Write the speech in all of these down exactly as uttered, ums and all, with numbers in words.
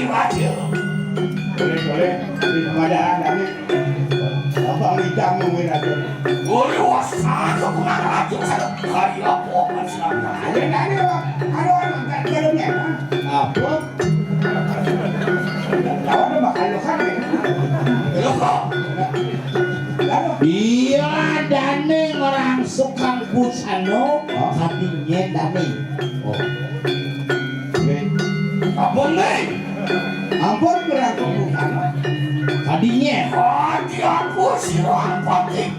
Raja. Boleh, boleh. Di pengadilan tadi. Abang Ijang nungguin aja. Boleh, wah, satu kurang raja, satu kali apa, Mas Rangga? Ada, ada, Bang. Ada orang angkat dalamnya, Bang. Apa? Tahu ada Bang Aluhan, ya? Loh, kok? Lalu? Iya, dane orang Sukang Pusano, hah? Tadinya dane. Oh. Apa nih? Ampun, berangkat bukan. Tadinya. Hati aku sirang pati.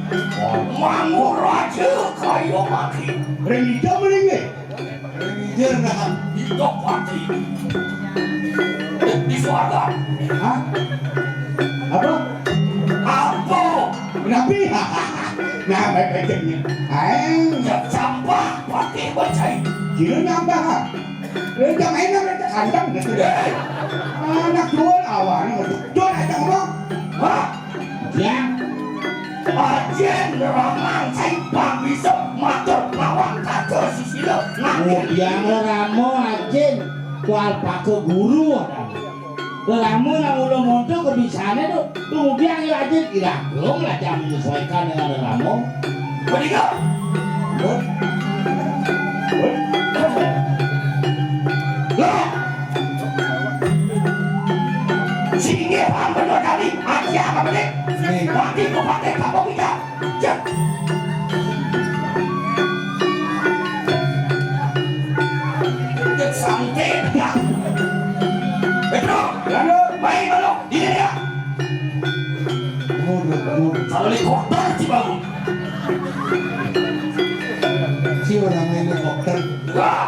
Mangu raja kayu mati. Renita mending nih. Renita nah. Itu pati. Di suarga. Hah? Apa? Apa? Kenapa? Nah, baik-baiknya. Ayo. Ya, sampah pati bercai. Kira nambah, ha? Rencang enak, rencang kandang, gitu. Hei. Anak jual awalnya, jual aja ngomong. Hah? Ya. Ajen ramang saipang bisa matur lawan kaca sisila. Kemudian ramo ajen kual pake guru. Lelamun nang ulo monto kebisane tu, kemudian ya ajen iragum lah jam menyesuaikan dengan lelamun. Begitu. Loh. Singgih paham bener kali, aja apa bener? Nih. Nanti ku pakai kapok kita. Cek. Cek santai, ya. Pedro, lalu, main balok, ini dia. Mundur, mundur. Kalau helikopter, si bangun. Si orang helikopter. Wah.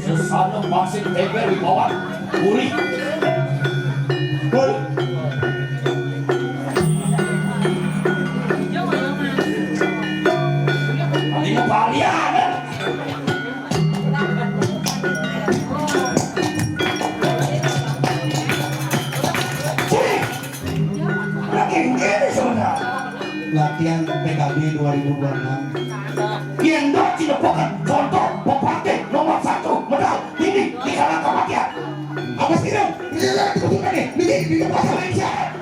Sesana masih tempel di bawah. Uri. Hul. Tadi mau balian, ya? Cik. Lagi ini sebenarnya. Latihan P K B dua ribu dua puluh enam. Yang dah tidak bukan contoh pepatih nomor satu medal tinggi di kalangan kematian. Apa sih, Dong? Ini adalah keputusan nih. Ini, ini pasal yang siapa?